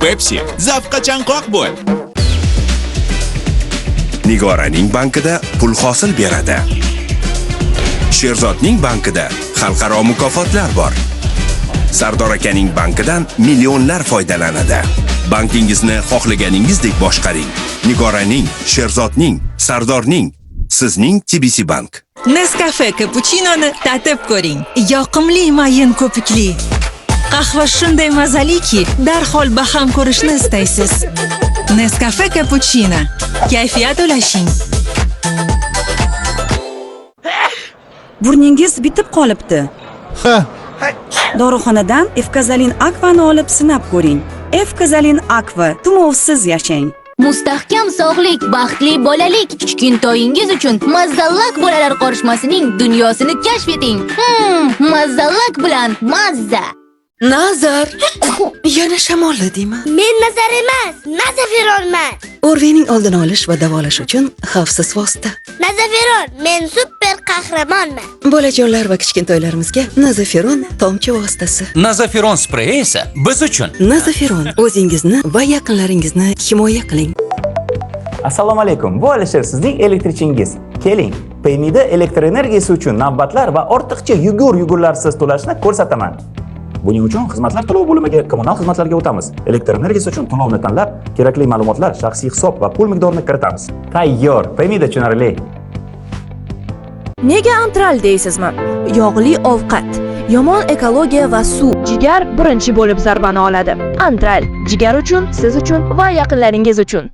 Pepsi, zavqqa chanqoq bo'l. Nigoraning bankida pul hosil beradi. Sherzodning bankida xalqaro mukofotlar bor. Sardor akaning bankidan millionlar foydalanadi. Bankingizni xohlaganingizdek boshqaring. Nigoraning, Sherzodning, Sardorning, sizning TBC Bank. Nescafe kapuchinoni tatib ko'ring. Yoqimli mayin ko'pikli. Qahva shunday mazaliki, darhol baham ko'rishni istaysiz. Nescafe kapuchino. Kayfiyat ulashing. Burningiz bitib qolibdi. Ha. Dorixonadan Efkazalin Aqua'ni olib sinab ko'ring. Efkazalin Aqua, tumovsiz yashang. Mustahkam sog'lik, baxtli bolalik, kichkintoyingiz uchun Mazzalak bolalar qorishmasining dunyosini kashf eting. Mazzalak bilan mazza. Nazar, yana shamolladingmi? Men Nazar emas, Nazaferonman. O'rvining oldini olish va davolash uchun xavfsiz vosita. Nazaferon, men super qahramonman. Bolajonlar va kichkintoylarimizga Nazaferon tomchi vositasi. Nazaferon spreyi esa biz uchun. Nazaferon, o'zingizni va yaqinlaringizni himoya qiling. Assalomu alaykum. Bu Alisher, sizning elektrichingiz. Keling, Paymida elektr energiyasi uchun navbatlar va ortiqcha yugur-yugurlarsiz to'lashni ko'rsataman. Buning uchun xizmatlar to'lov bo'limiga, kommunal xizmatlarga o'tamiz. Elektr energiyasi uchun to'lovni tanlab, kerakli ma'lumotlar, shaxsiy hisob va pul miqdorini kiritamiz. Tayyor. Paymida tushunarli. Nega antral deysizmi? Yog'li ovqat, yomon ekologiya va suv. Jigar birinchi bo'lib zarbani oladi. Antral jigar uchun, siz uchun va yaqinlaringiz uchun.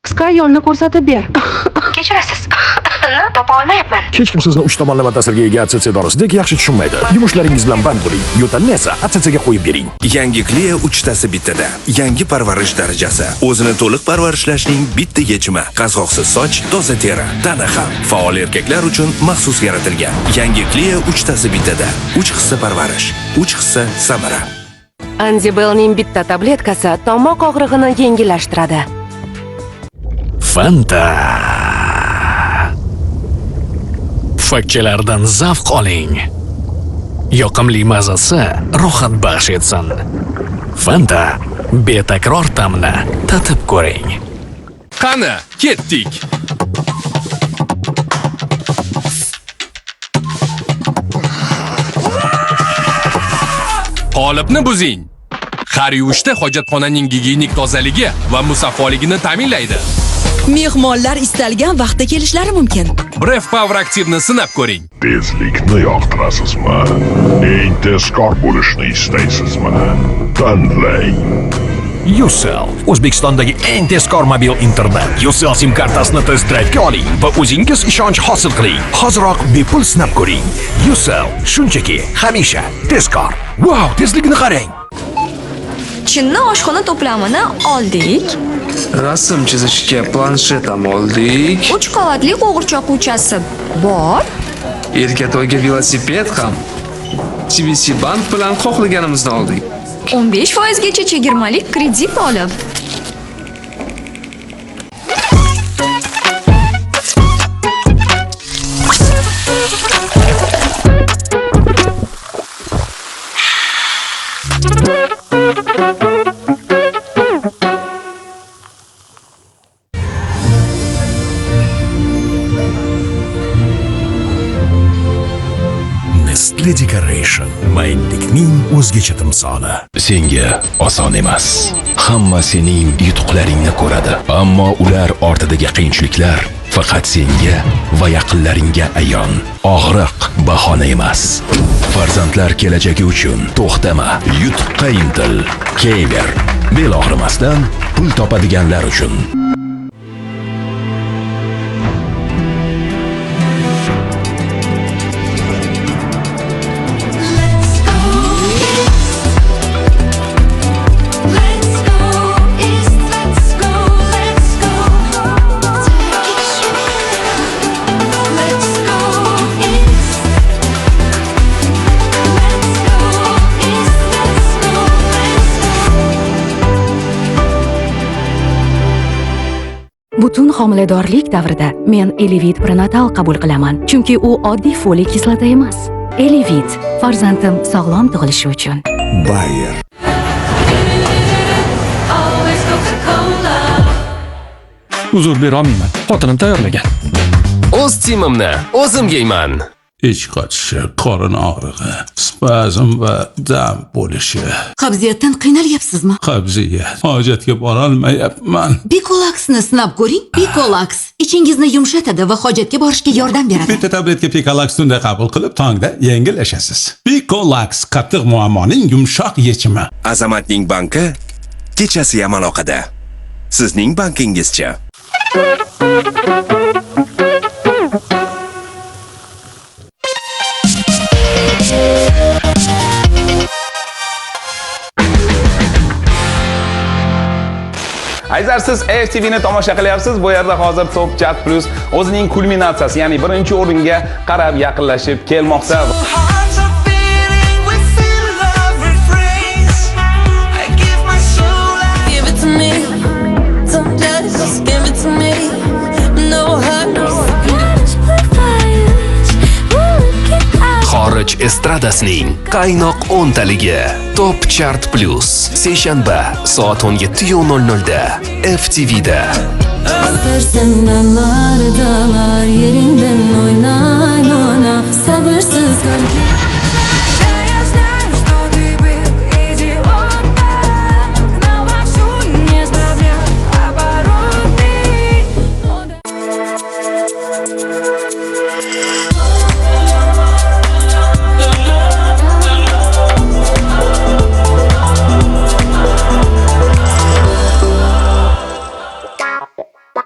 Qisqa yo'lni ko'rsatib ber. Kechirasiz. Topa olmayapman. Hech kim sizni uch tomonlama ta'sirga ega ACC dorisidek yaxshi tushunmaydi. Yumushlaringiz bilan band bo'ling. Yo'talni esa ACCga qo'yib bering. Yangi Clea uchtasi bittada. Yangi parvarish darajasi. O'zini to'liq parvarishlashning bitta yechimi. Qazg'oqsiz soch, toza teri, tana ham. Faol erkaklar uchun maxsus yaratilgan. Yangi Clea uchtasi bittada. 3 hissa parvarish, 3 hissa samara. Anzibelning bitta tabletkasi tomoq og'rig'ini yengillashtiradi. Fanta. Pufakchalardan zavq oling. Yoqimli mazasi rohat baxsh etsin. Fanta betakror ta'mni tatib ko'ring. Qani, ketdik. Qolipni buzing. Har yuvishda hojatxonaning gigiyenik tozaligi va musaffoligini ta'minlaydi. Mehmonlar istalgan vaqtda kelishlari mumkin. Bref Power Active'ni sinab ko'ring. Tezlikni yoqtirasizmi? Eng tezkor bo'lishni istaysizmi? Tanlang. Ucell, O'zbekistondagi eng tezkor mobil internet. Ucell sim kartasini test drive'ga oling va o'zingiz ishonch hosil qiling. Hoziroq bepul sinab ko'ring. Ucell shunchaki hamisha tezkor. Wow, tezligini qarang. Chinni oshxona to'plamini oldik. Rasm chizishga planshet ham oldik. 3 qavatli qo'g'irchoq ko'chasi bor. Erkatoyga velosiped ham. TBC Bank bilan xohlaganimizni oldik. 15% gacha chegirmali kredit olib. Nestle Decoration mayinlikning o'zgacha timsoli. Senga oson emas. Hamma sening yutuqlaringni ko'radi, ammo ular ortidagi qiyinchiliklar faqat senga va yaqinlaringga ayon. Og'riq bahona emas. Farzandlar kelajagi uchun to'xtama, yutuqqa intil. Keyber. Bel og'rimasdan pul topadiganlar uchun. Butun homiladorlik davrida men Elevit Prenatal qabul qilaman, chunki u oddiy folik kislota emas. Elevit farzandim sog'lom tug'ilishi uchun. Bayer. Uzr berolmayman. Xotinim tayyorlagan. O'z timimni o'zim yeyman. Ich qotishi, qorin og'rig'i, spazm va dam bo'lishi. Qabziyatdan qiynalyapsizmi? Qabziyat. Hojatga borolmayapman. Bikolaksni sinab ko'ring. Bikolaks ichingizni yumshatadi va hojatga borishga yordam beradi. Bitta tabletka Pikolaks tunda qabul qilib, tongda yengillashasiz. Pikolaks qattiq muammoning yumshoq yechimi. Azamatning banki kechasi ham aloqada. Sizning bankingizcha? Azizlar, siz AFTVni tomosha qilyapsiz. Bu yerda hozir Top Chat Plus o'zining kulminatsiyasi, ya'ni birinchi o'ringa qarab yaqinlashib kelmoqda. Xorij estradasining qaynoq o'ntaligi Top Chart Plus seshanba soat 17:00 da FTVda. Istersen dağlar yerinden oynar oynar sabırsız.